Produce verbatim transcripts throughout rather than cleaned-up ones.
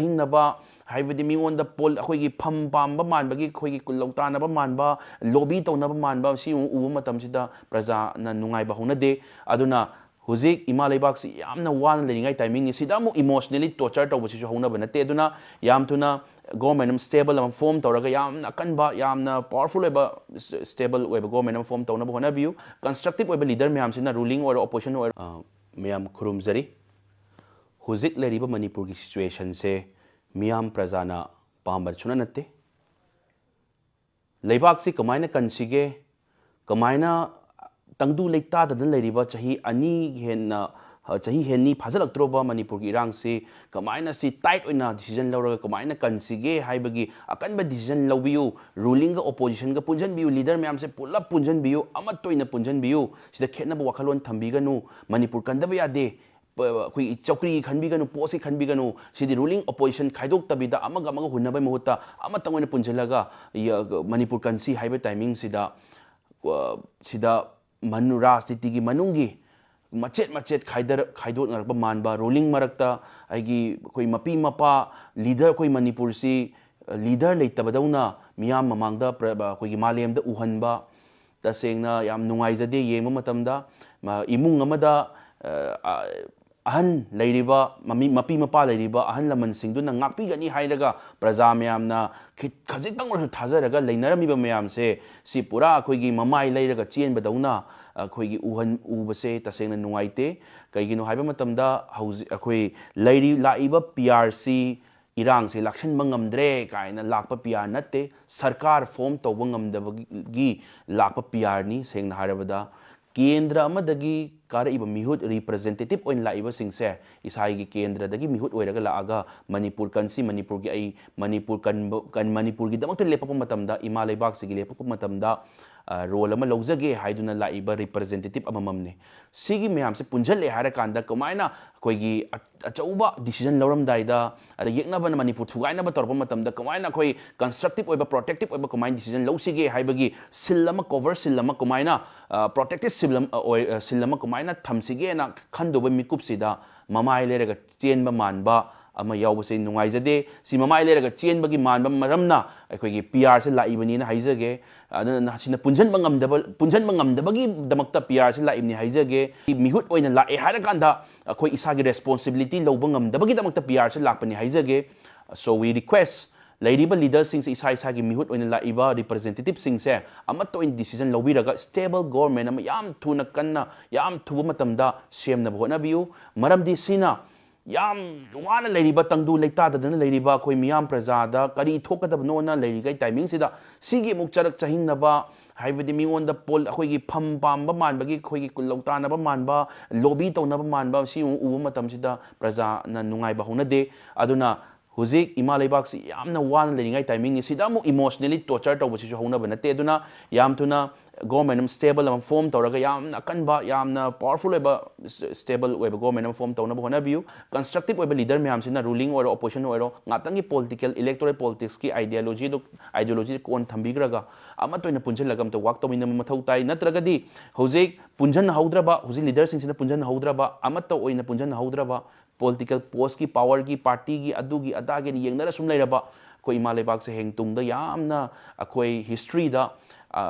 ꯍꯤꯡꯅꯕ, ꯍꯥꯏꯕꯗꯤ ꯃꯤꯉꯣꯟꯗ ꯄꯣꯜ ꯑꯩꯈꯣꯏꯒꯤ ꯐꯝ ꯄꯥꯝꯕ ꯃꯥꯟꯕꯒꯤ, ꯑꯩꯈꯣꯏꯒꯤ ꯂꯧꯇꯥꯅꯕ ꯃꯥꯟꯕ, ꯂꯣꯕꯤ ꯇꯧꯅꯕ ꯃꯥꯟꯕ, ꯁꯤ ꯎꯕ ꯃꯇꯝꯁꯤꯗ ꯄ꯭ꯔꯖꯥꯅ ꯅꯨꯡꯉꯥꯏꯕ ꯍꯧꯅꯗꯦ꯫ ꯑꯗꯨꯅ ꯍꯧꯖꯤꯛ ꯏꯃꯥ ꯂꯩꯕꯥꯛꯁꯤ ꯌꯥꯝꯅ ꯋꯥꯅ ꯂꯩꯔꯤꯉꯩ timing ꯅꯤ꯫ ꯁꯤꯗ ꯑꯃꯨꯛ emotionally torture ꯇꯧꯕꯁꯤꯁꯨ ꯍꯧꯅꯕ ꯅꯠꯇꯦ꯫ ꯑꯗꯨꯅ ꯌꯥꯝ ꯊꯨꯅ government ꯑꯃ stable ꯑꯃ form ꯇꯧꯔꯒ, ꯌꯥꯝꯅ ꯑꯀꯟꯕ, ꯌꯥꯝꯅ powerful ꯑꯣꯏꯕ, stable ꯑꯣꯏꯕ government ꯑꯃ form ꯇꯧꯅꯕ ꯍꯣꯠꯅꯕꯤꯌꯨ꯫ Constructive ꯑꯣꯏꯕ leader ꯃꯌꯥꯝꯁꯤꯅ, ruling ꯑꯣꯏꯔꯣ, opposition ꯑꯣꯏꯔꯣ, ꯑ, ꯃꯌꯥꯝ ꯈꯨꯔꯨꯝꯖꯔꯤ꯫ ꯍꯧꯖꯤꯛ ꯂꯩꯔꯤꯕ ꯃꯅꯤꯄꯨꯔꯒꯤ situation ꯁꯦ ꯃꯤꯌꯥꯝ ꯄ꯭ꯔꯖꯥꯅ ꯄꯥꯝꯕ ꯁꯨꯡꯅꯠ ꯅꯠꯇꯦ꯫ ꯂꯩꯕꯥꯛꯁꯤ ꯀꯃꯥꯏꯅ ꯀꯟꯁꯤꯒꯦ, ꯀꯃꯥꯏꯅ ꯇꯪꯗꯨ ꯂꯩꯇꯥꯗꯅ ꯂꯩꯔꯤꯕ ꯆꯍꯤ ꯑꯅꯤ ꯍꯦꯟꯅ, ꯑ, ꯆꯍꯤ ꯍꯦꯟꯅꯤ ꯐꯥꯖꯤꯜꯂꯛꯇ꯭ꯔꯕ ꯃꯅꯤꯄꯨꯔꯒꯤ ꯏꯔꯥꯡꯁꯤ ꯀꯃꯥꯏꯅ ꯁꯤ tight ꯑꯣꯏꯅ decision ꯂꯧꯔꯒ ꯀꯃꯥꯏꯅ ꯀꯟꯁꯤꯒꯦ ꯍꯥꯏꯕꯒꯤ ꯑꯀꯟꯕ decision ꯂꯧꯕꯤꯌꯨ꯫ Ruling ꯒ opposition ꯒ ꯄꯨꯟꯁꯤꯟꯕꯤꯌꯨ, leader ꯃꯌꯥꯝꯁꯦ ꯄꯨꯂꯞ ꯄꯨꯟꯁꯤꯟꯕꯤꯌꯨ, ꯑꯃꯠꯇ ꯑꯣꯏꯅ ꯄꯨꯟꯁꯤꯟꯕꯤꯌꯨ꯫ ꯁꯤꯗ ꯈꯦꯠꯅꯕ ꯋꯥꯈꯜꯂꯣꯟ ꯊꯝꯕꯤꯒꯅꯨ꯫ ꯃꯅꯤꯄꯨꯔ ꯀꯟꯗꯕ ꯌꯥꯗꯦ꯫ ꯄ-, ꯑꯩꯈꯣꯏꯒꯤ ꯆꯧꯀ꯭ꯔꯤ ꯈꯟꯕꯤꯒꯅꯨ, post ꯁꯤ ꯈꯟꯕꯤꯒꯅꯨ꯫ ꯁꯤꯗꯤ ruling opposition ꯈꯥꯏꯗꯣꯛꯇꯕꯤꯗ ꯑꯃꯒ ꯑꯃꯒ ꯍꯨꯟꯅꯕꯒꯤ ꯃꯍꯨꯠꯇ ꯑꯃꯇꯪ ꯑꯣꯏꯅ ꯄꯨꯟꯁꯤꯜꯂꯒ ꯌ-, ꯃꯅꯤꯄꯨꯔ ꯀꯟꯁꯤ ꯍꯥꯏꯕ timing ꯁꯤꯗ, ꯑ, ꯁꯤꯗ ꯃꯅꯨ-, ꯔꯥꯖꯅꯤꯇꯤꯒꯤ ꯃꯅꯨꯡꯒꯤ ꯃꯆꯦꯠ ꯃꯆꯦꯠ ꯈꯥꯏꯗꯔ-, ꯈꯥꯏꯗꯣꯛꯅꯔꯛꯄ ꯃꯥꯟꯕ, ruling ꯃꯔꯛꯇ ꯑꯩꯒꯤ, ꯑꯩꯈꯣꯏ ꯃꯄꯤ ꯃꯄꯥ, leader, ꯑꯩꯈꯣꯏ ꯃꯅꯤꯄꯨꯔꯁꯤ, ꯑ, leader ꯂꯩꯇꯕꯗꯧꯅ ꯃꯤꯌꯥꯝ ꯃꯃꯥꯡꯗ ꯄ꯭ꯔ-, ꯑꯩꯈꯣꯏꯒꯤ ꯃꯥꯂꯦꯝꯗ ꯎꯍꯟꯕ, ꯇꯁꯦꯡꯅ ꯌꯥꯝ ꯅꯨꯡꯉꯥꯏꯖꯗꯦ ꯌꯦꯡꯕ ꯃꯇꯝꯗ꯫ ꯃ-, ꯏꯃꯨꯡ ꯑꯃꯗ, ꯑ, ꯑ, ꯑꯍꯟ ꯂꯩꯔꯤꯕ, ꯃꯃꯤ-, ꯃꯄꯤ ꯃꯄꯥ ꯂꯩꯔꯤꯕ ꯑꯍꯜ ꯂꯃꯟꯁꯤꯡꯗꯨꯅ ꯉꯥꯛꯄꯤꯒꯅꯤ ꯍꯥꯏꯔꯒ ꯄ꯭ꯔꯖꯥ ꯃꯌꯥꯝꯅ ꯈꯤꯠ-, ꯈꯖꯤꯛꯇꯪ ꯑꯣꯏꯔꯁꯨ ꯊꯥꯖꯔꯒ ꯂꯩꯅꯔꯝꯃꯤꯕ ꯃꯌꯥꯝꯁꯦ, ꯁꯤ ꯄꯨꯔꯥ ꯑꯩꯈꯣꯏꯒꯤ ꯃꯃꯥꯏ ꯂꯩꯔꯒ ꯆꯦꯟꯕꯗꯧꯅ ꯑꯩꯈꯣꯏꯒꯤ ꯎꯍꯟ-, ꯎꯕꯁꯦ ꯇꯁꯦꯡꯅ ꯅꯨꯡꯉꯥꯏꯇꯦ꯫ ꯀꯩꯒꯤꯅꯣ ꯍꯥꯏꯕ ꯃꯇꯝꯗ ꯍꯧꯖꯤꯛ ꯑꯩꯈꯣꯏ ꯂꯩꯔꯤ-, ꯂꯥꯛꯏꯕ P R ꯁꯤ ꯏꯔꯥꯡꯁꯦ ꯂꯥꯛꯁꯤꯟꯕ ꯉꯝꯗ꯭ꯔꯦ ꯀꯥꯏꯅ ꯂꯥꯛꯄ P R ꯅꯠꯇꯦ꯫ ꯁꯔꯀꯥꯔ form ꯇꯧꯕ ꯉꯝꯗꯕꯒꯤ ꯂꯥꯛꯄ P R ꯅꯤ꯫ ꯁꯦꯡꯅ ꯍꯥꯏꯔꯕꯗ ꯀꯦꯟꯗ꯭ꯔ ꯑꯃꯗꯒꯤ ꯀꯥꯔꯛꯏꯕ ꯃꯤꯍꯨꯠ, representative ꯑꯣꯏꯅ ꯂꯥꯛꯏꯕꯁꯤꯡꯁꯦ ꯏꯁꯥꯒꯤ ꯀꯦꯟꯗ꯭ꯔꯗꯒꯤ ꯃꯤꯍꯨꯠ ꯑꯣꯏꯔꯒ ꯂꯥꯛꯑꯒ ꯃꯅꯤꯄꯨꯔ ꯀꯟꯁꯤ, ꯃꯅꯤꯄꯨꯔꯒꯤ ꯑꯩ, ꯃꯅꯤꯄꯨꯔ ꯀꯟꯕ, ꯀꯟ-, ꯃꯅꯤꯄꯨꯔꯒꯤꯗꯃꯛꯇ ꯂꯦꯞꯄꯛꯄ ꯃꯇꯝꯗ, ꯏꯃꯥ ꯂꯩꯕꯥꯛꯁꯤꯒꯤ ꯂꯦꯞꯄꯛꯄ ꯃꯇꯝꯗ, ꯑ, role ꯑꯃ ꯂꯧꯖꯒꯦ ꯍꯥꯏꯗꯨꯅ ꯂꯥꯛꯏꯕ representative ꯑꯃꯃꯝꯅꯤ꯫ ꯁꯤꯒꯤ ꯃꯌꯥꯝꯁꯦ ꯄꯨꯟꯁꯤꯜꯂꯦ ꯍꯥꯏꯔꯀꯥꯟꯗ ꯀꯃꯥꯏꯅ ꯑꯩꯈꯣꯏꯒꯤ ꯑ-, ꯑꯆꯧꯕ decision ꯂꯧꯔꯝꯗꯥꯏꯗ, ꯑꯗ ꯌꯦꯛꯅꯕꯅ ꯃꯅꯤꯄꯨꯔ ꯊꯨꯒꯥꯏꯅꯕ ꯇꯧꯔꯛꯄ ꯃꯇꯝꯗ ꯀꯃꯥꯏꯅ ꯑꯩꯈꯣꯏ constructive ꯑꯣꯏꯕ, protective ꯑꯣꯏꯕ ꯀꯃꯥꯏꯅ decision ꯂꯧꯁꯤꯒꯦ ꯍꯥꯏꯕꯒꯤ seal ꯑꯃ, cover seal ꯑꯃ ꯀꯃꯥꯏꯅ, ꯑ, protective seal ꯑꯃ, ꯑ, ꯑꯣꯏ-, ꯑ, seal ꯑꯃ ꯀꯃꯥꯏꯅ ꯊꯝꯁꯤꯒꯦꯅ ꯈꯟꯗꯧꯕ ꯃꯤꯀꯨꯞꯁꯤꯗ ꯃꯃꯥꯏ ꯂꯩꯔꯒ ꯆꯦꯟꯕ ꯃꯥꯟꯕ, ꯑꯃ ꯌꯥꯎꯕꯁꯦ ꯅꯨꯡꯉꯥꯏꯖꯗꯦ꯫ ꯁꯤ ꯃꯃꯥꯏ ꯂꯩꯔꯒ ꯆꯦꯟꯕꯒꯤ ꯃꯥꯟꯕ ꯃꯔꯝꯅ ꯑꯩꯈꯣꯏꯒꯤ ꯄꯤ ꯑꯥꯔꯁꯦ ꯂꯥꯛꯏꯕꯅꯤꯅ ꯍꯥꯏꯖꯒꯦ꯫ ꯑꯗꯨꯅ ꯁꯤꯅ ꯄꯨꯟꯁꯤꯟꯕ ꯉꯝꯗꯕ, ꯄꯨꯟꯁꯤꯟꯕ ꯉꯝꯗꯕꯒꯤꯗꯃꯛꯇ ꯄꯤ ꯑꯥꯔꯁꯦ ꯂꯥꯛꯏꯕꯅꯤ ꯍꯥꯏꯖꯒꯦ꯫ ꯃꯤꯍꯨꯠ ꯑꯣꯏꯅ ꯂꯥꯛꯑꯦ ꯍꯥꯏꯔꯀꯥꯟꯗ ꯑꯩꯈꯣꯏ ꯏꯁꯥꯒꯤ ꯔꯦꯁꯄꯣꯟꯁꯤꯕꯤꯂꯤꯇꯤ ꯂꯧꯕ ꯉꯝꯗꯕꯒꯤꯗꯃꯛꯇ ꯄꯤ ꯑꯥꯔꯁꯦ ꯂꯥꯛꯄꯅꯤ ꯍꯥꯏꯖꯒꯦ꯫ So we request ꯂꯩꯔꯤꯕ ꯂꯤꯗꯔꯁꯤꯡꯁꯦ ꯏꯁꯥ ꯏꯁꯥꯒꯤ ꯃꯤꯍꯨꯠ ꯑꯣꯏꯅ ꯂꯥꯛꯏꯕ ꯔꯤꯄ꯭ꯔꯖꯦꯟꯇꯦꯇꯤꯞꯁꯤꯡꯁꯦ ꯑꯃꯠꯇ ꯑꯣꯏꯅ ꯗꯤꯁꯤꯖꯟ ꯂꯧꯕꯤꯔꯒ ꯁ꯭ꯇꯦꯕꯜ ꯒꯣꯔꯃꯦꯟ ꯑꯃ ꯌꯥꯝ ꯊꯨꯅ ꯀꯟꯅ ꯌꯥꯝ ꯊꯨꯕ ꯃꯇꯝꯗ ꯁꯦꯝꯅꯕ ꯍꯣꯠꯅꯕꯤꯌꯨ꯫ ꯃꯔꯝꯗꯤ ꯁꯤꯅ ꯌꯥꯝ ꯋꯥꯅ ꯂꯩꯔꯤꯕ, ꯇꯪꯗꯨ ꯂꯩꯇꯥꯗꯗꯅ ꯂꯩꯔꯤꯕ ꯑꯩꯈꯣꯏ ꯃꯤꯌꯥꯝ ꯄ꯭ꯔꯖꯥꯗ ꯀꯔꯤ ꯊꯣꯛꯀꯗꯕꯅꯣꯅ ꯂꯩꯔꯤꯉꯩ ꯇꯥꯏꯃꯤꯡꯁꯤꯗ ꯁꯤꯒꯤ ꯑꯃꯨꯛ ꯆꯔꯛ ꯆꯍꯤꯡꯅꯕ, ꯍꯥꯏꯕꯗꯤ ꯃꯤꯉꯣꯟꯗ ꯄꯣꯜ-, ꯑꯩꯈꯣꯏꯒꯤ ꯐꯝ ꯄꯥꯝꯕ ꯃꯥꯟꯕꯒꯤ, ꯑꯩꯈꯣꯏꯒꯤ ꯂꯧꯇꯥꯅꯕ ꯃꯥꯟꯕ, ꯂꯣꯕꯤ ꯇꯧꯅꯕ ꯃꯥꯟꯕ ꯁꯤ ꯑꯃꯨꯛ ꯎꯕ ꯃꯇꯝꯁꯤꯗ ꯄ꯭ꯔꯖꯥꯅ ꯅꯨꯡꯉꯥꯏꯕ ꯍꯧꯅꯗꯦ꯫ ꯑꯗꯨꯅ ꯍꯧꯖꯤꯛ ꯏꯃꯥ ꯂꯩꯕꯥꯛꯁꯤ ꯌꯥꯝꯅ ꯋꯥꯅ ꯂꯩꯔꯤꯉꯩ ꯇꯥꯏꯃꯤꯡꯅꯤ꯫ ꯁꯤꯗ ꯑꯃꯨꯛ ꯏꯃꯣꯁꯅꯦꯂꯤ ꯇꯣꯔꯆꯔ ꯇꯧꯕꯁꯤꯁꯨ ꯍꯧꯅꯕ ꯅꯠꯇꯦ꯫ ꯑꯗꯨꯅ ꯌꯥꯝ ꯊꯨꯅ ꯒꯣꯔꯃꯦꯟ ꯑꯃ ꯁ꯭ꯇꯦꯕꯜ ꯑꯃ ꯐꯣꯝ ꯇꯧꯔꯒ ꯌꯥꯝꯅ ꯑꯀꯟꯕ, ꯌꯥꯝꯅ ꯄꯥꯋꯔꯐꯨꯜ ꯑꯣꯏꯕ, ꯁ꯭ꯇꯦꯕꯜ ꯑꯣꯏꯕ ꯒꯣꯔꯃꯦꯟ ꯑꯃ ꯐꯣꯝ ꯇꯧꯅꯕ ꯍꯣꯠꯅꯕꯤꯌꯨ꯫ ꯀꯟꯁꯇ꯭ꯔꯛꯇꯤꯞ ꯑꯣꯏꯕ ꯂꯤꯗꯔ ꯃꯌꯥꯝꯁꯤꯅ, ꯔꯨꯂꯤꯡ ꯑꯣꯏꯔꯣ ꯑꯣꯄꯣꯖꯤꯁꯟ ꯑꯣꯏꯔꯣ, ꯉꯥꯛꯇꯪꯒꯤ ꯄꯣꯂꯤꯇꯤꯀꯦꯜ ꯏꯂꯦꯛꯇꯣꯔꯦꯜ ꯄꯣꯂꯤꯇꯤꯛꯁꯀꯤ ꯑꯥꯏꯗꯤꯌꯣꯂꯣꯖꯤꯗꯨ, ꯑꯥꯏꯗꯤꯌꯣꯂꯣꯖꯤꯗ ꯀꯣꯟ ꯊꯝꯕꯤꯈ꯭ꯔꯒ ꯑꯃꯠꯇ ꯑꯣꯏꯅ ꯄꯨꯟꯁꯤꯜꯂꯒ ꯑꯝꯇ ꯋꯥꯛ ꯇꯧꯃꯤꯟꯅꯕ ꯃꯊꯧ ꯇꯥꯏ꯫ ꯅꯠꯇ꯭ꯔꯒꯗꯤ ꯍꯧꯖꯤꯛ ꯄꯨꯟꯁꯤꯟꯅꯍꯧꯗ꯭ꯔꯕ, ꯍꯧꯖꯤꯛ ꯂꯤꯗꯔꯁꯤꯡꯁꯤꯅ ꯄꯨꯟꯁꯤꯟꯅꯍꯧꯗ꯭ꯔꯕ, ꯑꯃꯠꯇ ꯑꯣꯏꯅ ꯄꯨꯟꯁꯤꯟꯅꯍꯧꯗ꯭ꯔꯕ, ꯄꯣꯂꯤꯇꯤꯀꯦꯜ ꯄꯣꯁꯀꯤ, ꯄꯥꯋꯔꯒꯤ, ꯄꯥꯔꯇꯤꯒꯤ, ꯑꯗꯨꯒꯤ ꯑꯗꯥꯒꯤꯅ ꯌꯦꯡꯅꯔ ꯁꯨꯝ ꯂꯩꯔꯕ ꯑꯩꯈꯣꯏ ꯏꯃꯥ ꯂꯩꯕꯥꯛꯁꯦ ꯍꯌꯦꯡ ꯇꯨꯡꯗ ꯌꯥꯝꯅ ꯑꯩꯈꯣꯏ ꯍꯤꯁꯇ꯭ꯔꯤꯗ, ꯑ,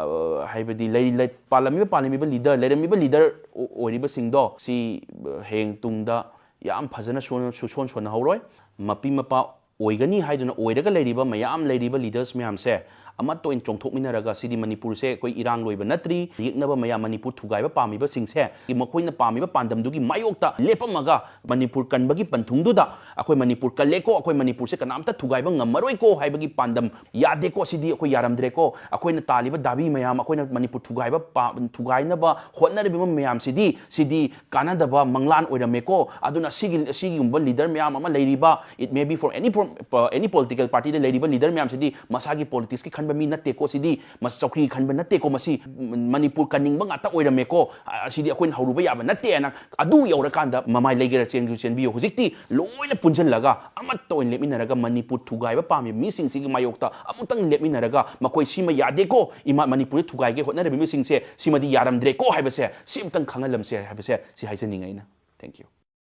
ꯍꯥꯏꯕꯗꯤ ꯂꯩ-, ꯂꯩ-, ꯄꯥꯜꯂꯝꯃꯤꯕ, ꯄꯥꯜꯂꯝꯃꯤꯕ ꯂꯤꯗꯔ, ꯂꯩꯔꯝꯃꯤꯕ ꯂꯤꯗꯔ ꯑꯣ-, ꯑꯣꯏꯔꯤꯕꯁꯤꯡꯗꯣ ꯁꯤ, ꯑ, ꯍꯌꯦꯡ ꯇꯨꯡꯗ ꯌꯥꯝ ꯐꯖꯅ ꯁꯣꯟ-, ꯁꯨꯁꯣꯟ ꯁꯣꯟꯅꯍꯧꯔꯣꯏ꯫ ꯃꯄꯤ ꯃꯄꯥ ꯑꯣꯏꯒꯅꯤ ꯍꯥꯏꯗꯨꯅ ꯑꯣꯏꯔꯒ ꯂꯩꯔꯤꯕ ꯃꯌꯥꯝ ꯂꯩꯔꯤꯕ ꯂꯤꯗꯔꯁ ꯃꯌꯥꯝꯁꯦ ꯑꯃꯠꯇ ꯑꯣꯏꯅ ꯆꯣꯡꯊꯣꯛꯃꯤꯟꯅꯔꯒ, ꯁꯤꯗꯤ ꯃꯅꯤꯄꯨꯔꯁꯦ ꯑꯩꯈꯣꯏ ꯏꯔꯥꯡ ꯂꯣꯏꯕ ꯅꯠꯇ꯭ꯔꯤ, ꯌꯦꯛꯅꯕ ꯃꯌꯥꯝ, ꯃꯅꯤꯄꯨꯔ ꯊꯨꯒꯥꯏꯕ ꯄꯥꯝꯃꯤꯕꯁꯤꯡꯁꯦ ꯃꯈꯣꯏꯅ ꯄꯥꯝꯃꯤꯕ ꯄꯥꯟꯗꯝꯗꯨꯒꯤ ꯃꯥꯌꯣꯛꯇ ꯂꯦꯞꯄꯝꯃꯒ, ꯃꯅꯤꯄꯨꯔ ꯀꯟꯕꯒꯤ ꯄꯟꯊꯨꯡꯗꯨꯗ ꯑꯩꯈꯣꯏ ꯃꯅꯤꯄꯨꯔ ꯀꯜꯂꯦꯀꯣ, ꯑꯩꯈꯣꯏ ꯃꯅꯤꯄꯨꯔꯁꯦ ꯀꯅꯥꯝꯇ ꯊꯨꯒꯥꯏꯕ ꯉꯝꯃꯔꯣꯏꯀꯣ ꯍꯥꯏꯕꯒꯤ ꯄꯥꯟꯗꯝ, ꯌꯥꯗꯦꯀꯣ, ꯁꯤꯗꯤ ꯑꯩꯈꯣꯏ ꯌꯥꯔꯝꯗ꯭ꯔꯦꯀꯣ, ꯑꯩꯈꯣꯏꯅ ꯇꯥꯜꯂꯤꯕ ꯗꯥꯕꯤ ꯃꯌꯥꯝ, ꯑꯩꯈꯣꯏꯅ ꯃꯅꯤꯄꯨꯔ ꯊꯨꯒꯥꯏꯕ ꯄꯥ-, ꯊꯨꯒꯥꯏꯅꯕ ꯍꯣꯠꯅꯔꯤꯕ ꯃꯌꯥꯝꯁꯤꯗꯤ, ꯁꯤꯗꯤ ꯀꯥꯟꯅꯗꯕ ꯃꯪꯂꯥꯟ ꯑꯣꯏꯔꯝꯃꯦꯀꯣ꯫ ꯑꯗꯨꯅ ꯁꯤꯒꯤ, ꯁꯤꯒꯨꯝꯕ ꯂꯤꯗꯔ ꯃꯌꯥꯝ ꯑꯃ ꯂꯩꯔꯤꯕ, it may be for any pro-, any political party ꯗ ꯂꯩꯔꯤꯕ ꯂꯤꯗꯔ ꯃꯌꯥꯝꯁꯤꯗꯤ ꯃꯁꯥꯒꯤ ꯄꯣꯂꯤꯇꯤꯛꯁꯀꯤ ꯈꯟꯕ ꯃꯤ ꯅꯠꯇꯦꯀꯣ, ꯁꯤꯗꯤ ꯃꯁ-, ꯆꯧꯀ꯭ꯔꯤ ꯈꯟꯕ ꯅꯠꯇꯦꯀꯣ, ꯃꯁꯤ ꯃꯅꯤꯄꯨꯔ ꯀꯟꯅꯤꯡꯕ ꯉꯥꯛꯇ ꯑꯣꯏꯔꯝꯃꯦꯀꯣ꯫ ꯑ-, ꯁꯤꯗꯤ ꯑꯩꯈꯣꯏꯅ ꯍꯧꯔꯨꯕ ꯌꯥꯕ ꯅꯠꯇꯦꯅ ꯑꯗꯨ ꯌꯧꯔꯀꯥꯟꯗ ꯃꯃꯥꯏ ꯂꯩꯒꯦꯔꯥ ꯆꯦꯟꯒꯦ ꯆꯦꯟꯕꯤꯌꯨ꯫ ꯍꯧꯖꯤꯛꯇꯤ ꯂꯣꯏꯅ ꯄꯨꯟꯁꯤꯜꯂꯒ ꯑꯃꯠꯇ ꯑꯣꯏꯅ ꯂꯦꯞꯃꯤꯟꯅꯔꯒ ꯃꯅꯤꯄꯨꯔ ꯊꯨꯒꯥꯏꯕ ꯄꯥꯝꯃꯤꯕ ꯃꯤꯁꯤꯡꯁꯤꯒꯤ ꯃꯥꯌꯣꯛꯇ ꯑꯃꯨꯛꯇꯪ ꯂꯦꯞꯃꯤꯟꯅꯔꯒ ꯃꯈꯣꯏ ꯁꯤꯃ ꯌꯥꯗꯦꯀꯣ, ꯏꯃꯥ ꯃꯅꯤꯄꯨꯔꯗ ꯊꯨꯒꯥꯏꯒꯦ ꯍꯣꯠꯅꯔꯤꯕ ꯃꯤꯁꯤꯡꯁꯦ ꯁꯤꯃꯗꯤ ꯌꯥꯔꯝꯗ꯭ꯔꯦꯀꯣ ꯍꯥꯏꯕꯁꯦ ꯁꯤ ꯑꯃꯨꯛꯇꯪ ꯈꯪꯍꯜꯂꯝꯁꯦ ꯍꯥꯏꯕꯁꯦ ꯁꯤ ꯍꯥꯏꯖꯅꯤꯡꯉꯦ ꯑꯩꯅ꯫ Thank you꯫